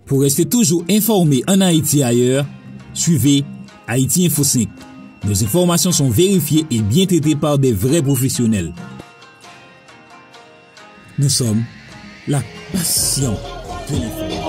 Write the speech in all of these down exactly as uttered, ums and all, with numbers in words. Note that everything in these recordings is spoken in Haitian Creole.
Pour rester toujours informé en Haïti et ailleurs, suivez Haïti Info cinq. Nos informations sont vérifiées et bien traitées par des vrais professionnels. Nous sommes la passion de l'information.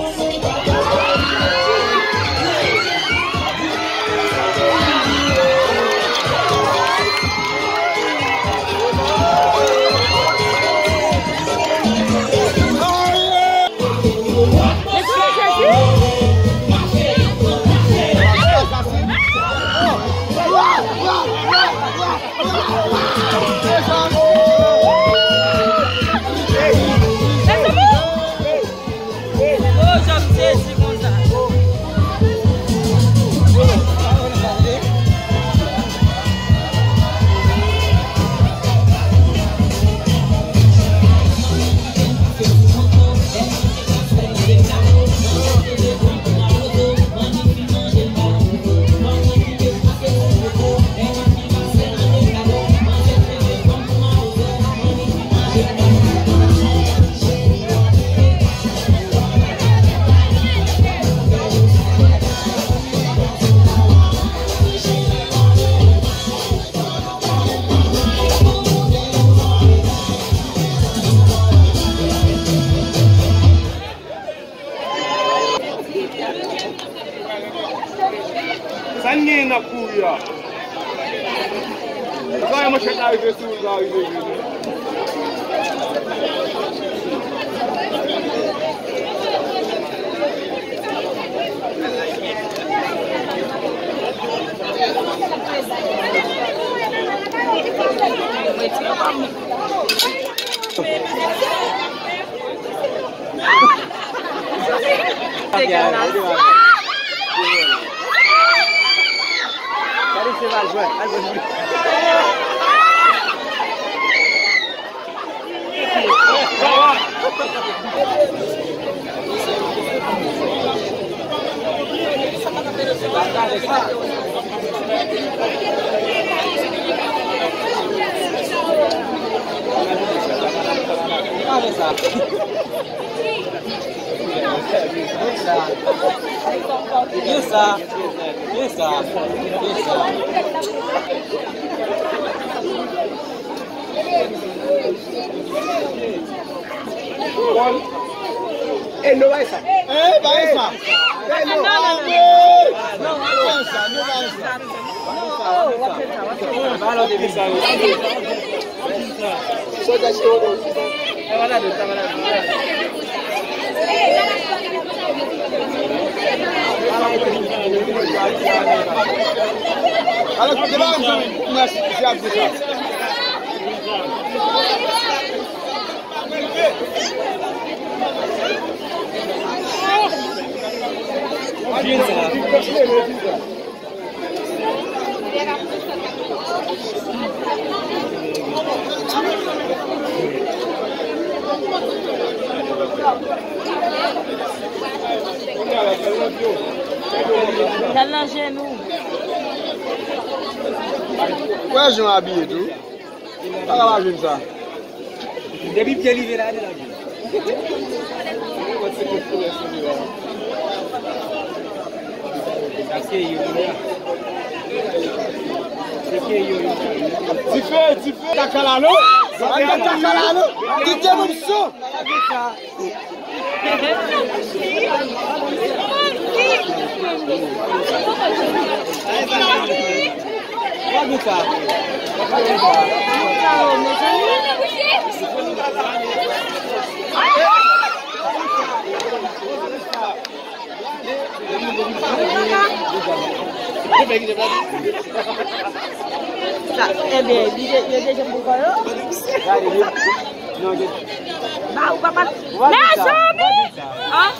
Sa n genyen n ap kouri a? Sa e manchèt la rive sou ou, la rive vini. E nou bay sa. E bay sa. E nou bay sa. Nou bay sa, nou bay sa. Wè jan w abiye tou. Pa ka pa jwenn sa. Depi pye li vin la, li la. Sa se yo, yo. Se ke yo, yo. Dife, dife. Takalalo. Takalalo. Kite moun sou. Sa, ebyen, li de-, yo deja pou kò yo. Ba ou papa. Mezanmi! An?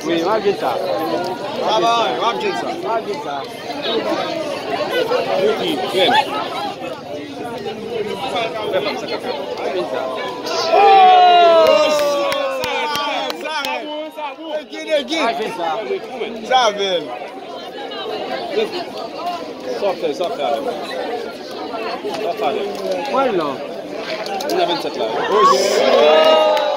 Wi, w ap jwenn sa. Sa va, w ap jwenn sa. W ap jwenn sa. Wi, frè m. Fè fanm sa kaka. W ap jwenn sa. Sa rèd. Sa rèd. Sa rèd. Sa rèd. Sa bèl. Sa w ap fè, sa w ap fè avè m? Sa w ap fè avè m? Pran l non. Mwen nan vennsèt la. Oh, yeah.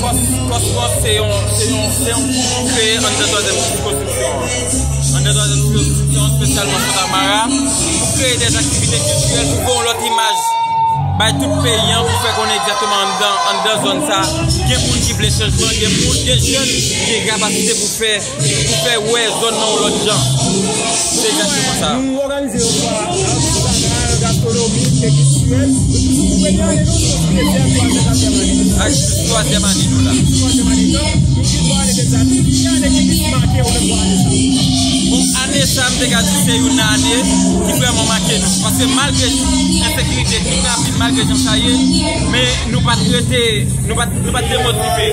Kòs-, Kòsmòs se yon, se yon, se yon gwoup ki kreye anndan twazyèm sikonstriksyon an. Anndan twazyèm sikonstriksyon, espesyalman Fontamara, pou kreye de aktivite kiltirèl, pou voye yon lòt imaj bay tout peyi an, pou fè konnen egzakteman anndan, anndan zòn sa, gen moun ki vle chanjman, gen moun, gen jèn ki gen kapasite pou fè, pou fè wè zòn nan yon lòt jan. Se egzakteman sa. Nou òganize yon fwa artizanal, gastronomik e kiltirèl. Pou premye ane nou, nou sou dezyèm, twazyèm, katriyèm ane. Ak twazyèm ane nou la. Twazyèm ane nou, nou gen twa ane deja. Ki ane ki plis make ou nan twa ane sa? Bon, ane sa, m te ka di se youn nan ane ki vrèman make nou. Paske malgre ensekirite, kidnapin, malgre jan sa ye, men nou pa t rete, nou pa t, nou pa t demotive.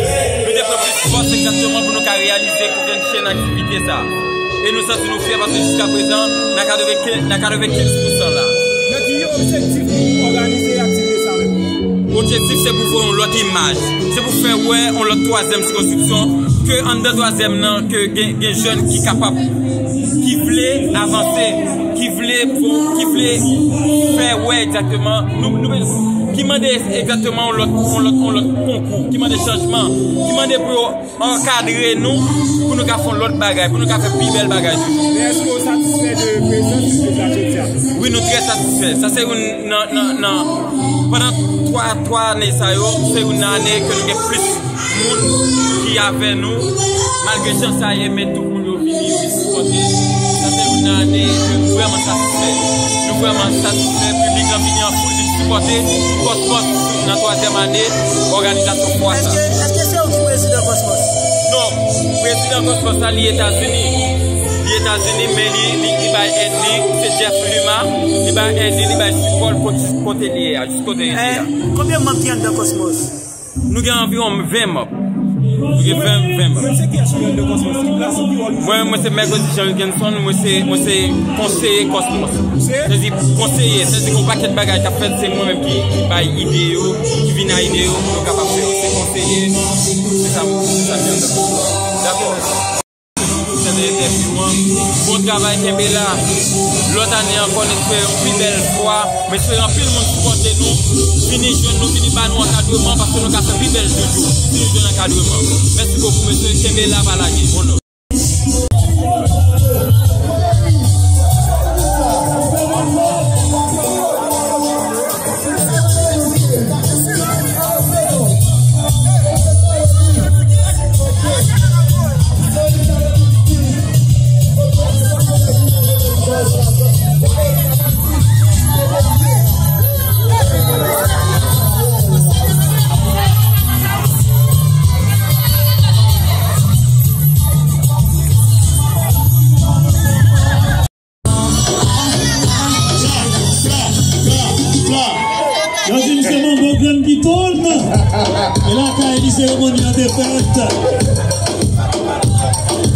Nou te pran plis fòs egzakteman pou nou ka reyalize tout yon chenn aktivite sa. E nou santi nou fyè paske jiska prezan, nan katrevenkenz, nan katrevenkenz pousan la. Men ki objektif pou òganize aktivite sa menm? Objektif se pou voye yon lòt imaj. Se pou fè wè yon lòt twazyèm sikonstriksyon, ke anndan twazyèm nan, ke gen, gen jèn ki kapab, ki vle avanse, ki vle, ki vle fè wè egzakteman, nou, nou, ki mande egzakteman yon lòt, yon lòt, yon lòt konkou, ki mande chanjman, ki mande pou yo ankadre nou, pou nou ka fè yon lòt bagay, pou nou ka fè pi bèl bagay toujou. Men èske w satisfè de prezans nou la jodi a? Wi, nou trè satisfè. Sa se youn nan, nan, nan, pandan twa, twa ane sa yo, se youn nan ane ke nou gen plis moun ki avè nou, malgre jan sa ye, men tout moun yo vini, yo vin sipòte. Sa se youn nan ane ke nou vrèman satisfè. Nou vrèman satisfè, piblik lan vini an foul vin sipòte Kòsmòs nan twazyèm ane òganizasyon fwa sa. Èske, èske se ou ki prezidan Kòsmòs? Non, prezidan Kòsmòs la, li Etazini. Li Etazini, men li, li, li bay èd li, se Jeff Luma, li bay èd li, li bay sipò l kote, kote li ye a, jis kote li ye a. Eh, konbyen manm ki anndan Kòsmòs? Nou gen anviwon ven manm. Nou gen ven, ven manm. Ou menm se kiyès ou ye anndan Kòsmòs? Ki plas ou, ki wòl ou jwe? Mwen, mwen se Mercredi Jean Wilkinson, mwen se, mwen se konseye Kòsmòs. Se? Sèdi konseye, sèdi gen yon pakèt bagay k ap fèt, se mwen menm ki, ki bay ide yo, ki vin a ide yo pou nou kapab fè yo. Se konseye, se sa, se sa m ye anndan Kòsmòs. Dakò. Pou tande entèvyou an. Bon travay, kenbe la. Lòt ane ankò, n espere yon pi bèl fwa. M espere anpil moun sipòte nou. Vini jwenn nou, vini ba nou ankadreman, paske nou ka fè pi bèl toujou. Vini jwenn ankadreman. Mèsi bokou, mesye. Kenbe la, pa lage. Onò. Yo di m se manbo grann piton. E lakay li seremoni an te fèt.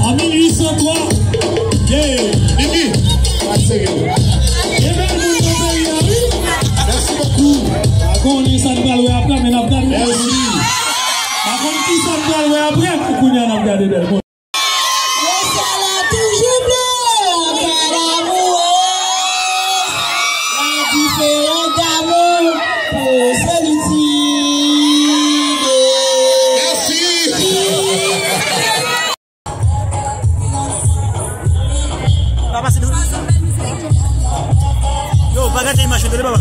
An mil uit san twa. Yeah. Mimi, pa serye. E bèl moun nan peyi a, wi. Mèsi bokou. Pa konnen sa n pral wè apre, men n ap gade. Mèsi. Pa konn ki sa n pral wè apre, pou kounye a n ap gade bèl moun. Le ciel est toujours bleu, car l'amour est différent d'amour pour celui-ci. Merci. Papa, se nou. Yo, pa gate imaj yo, tande papa.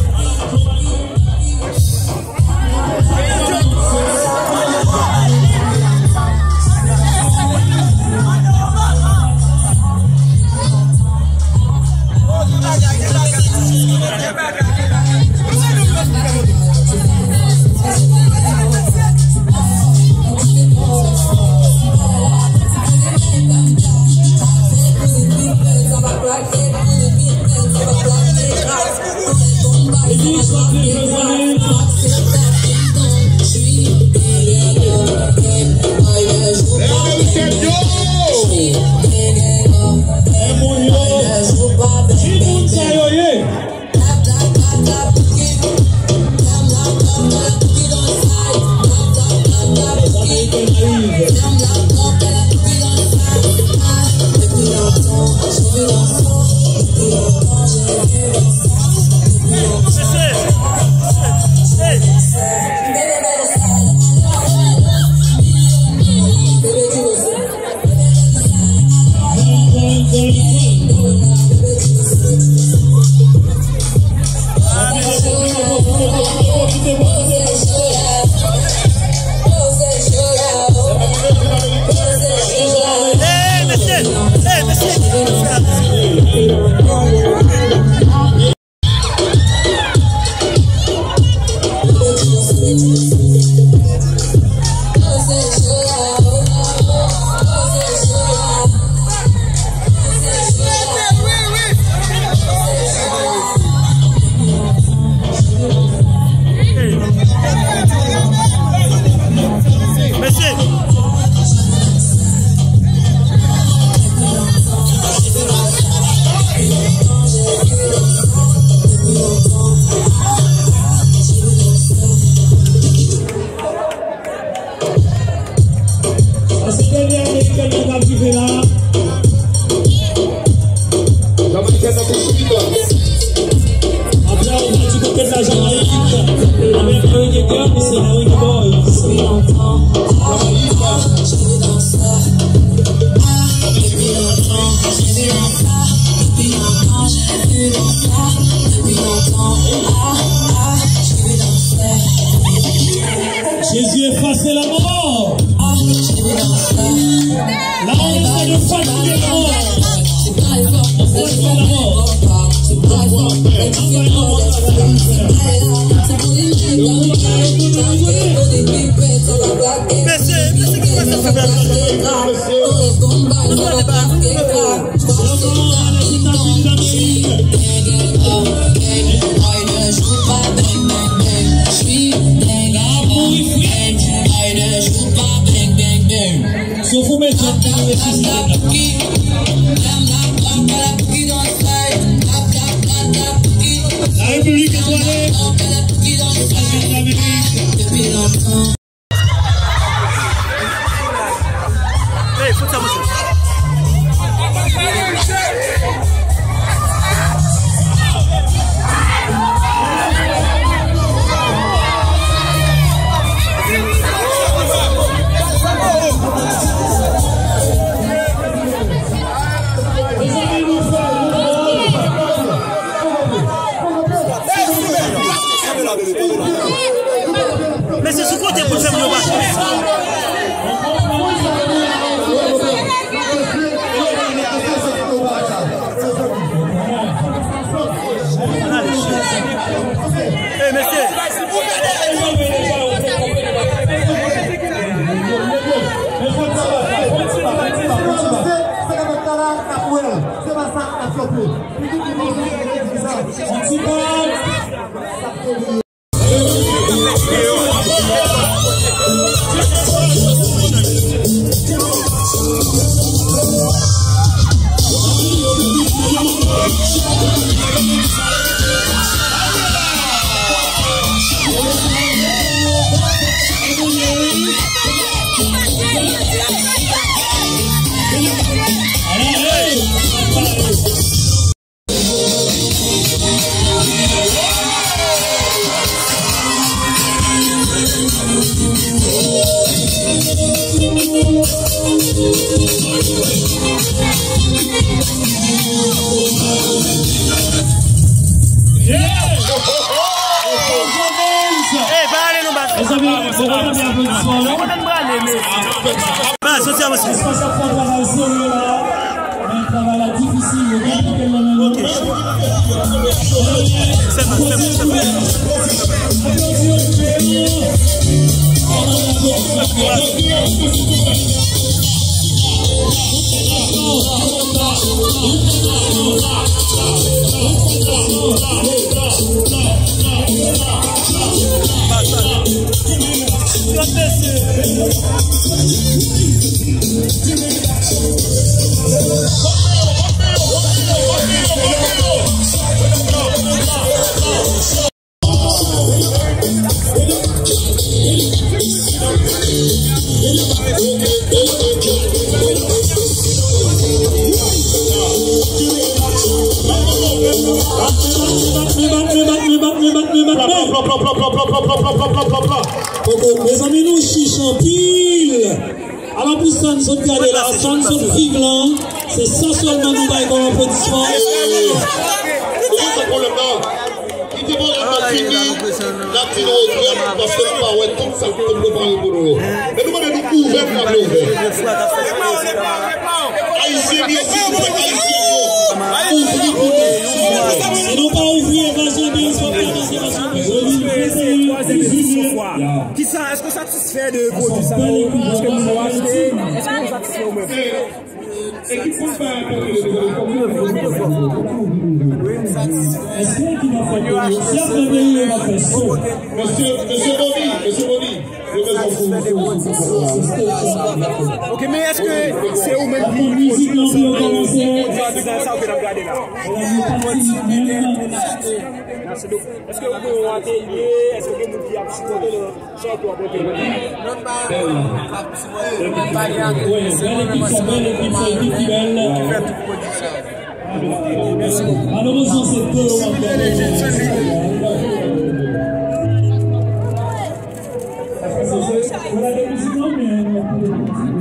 Jésus efface la mort. La honte est de fatiguer la mort. On souhaite la mort. Mesye, mesye, ki pase fè bèl? Souf ou mete yon ti resistans. La République étoilée, États-Unis d'Amérique. Hey, fout sa, mesye. Mesye, sou kote pou fè moun yo pase. Hey, mesye. Se pa sa n ap chante. Hey, pa ale non, baz. Mezanmi, nou kontan aplodisman yo. Baz, soti avanse. Espas ap fè travay serye la. Men travay la difisil, yo konplike l nan men nou. Ok. Sèlman, sèlman, sèlman. Mezanmi, nou chich anpil. Alò, pou sa n sot gade la, sa n sot viv la, se sa sèlman nou bay kòm aplodisman. Kite pwogram nan fini, n ap di nou otrè, paske nou pa wè tout sa k te prepare pou nou yo. Men nou mande nou ouvè, n ap ouvè. Ayisyen yo, silvouplè, Ayisyen yo, ouvri pou nou, silvouplè. Si nou pa ouvri, evazyon de, evazyon de. Kisa, èske w satisfè de pwodui sa yo? Èske moun yo achte? Èske w satisfè ou menm? Ekip foutbòl a pèdi le gwo. Èske ekip ap fè pwomosyon? Si ap fè pwomosyon, yo va fè so. Mesye, mesye Bobby, mesye Bobby, yo bezwen pwomosyon. Ok, men èske se ou menm ki pwodui sa, pwodui sa ou ke n ap gade la? Èske ou gen yon atelye? Èske gen moun ki ap sipòte l? Malerezman, se de yo m ap gade.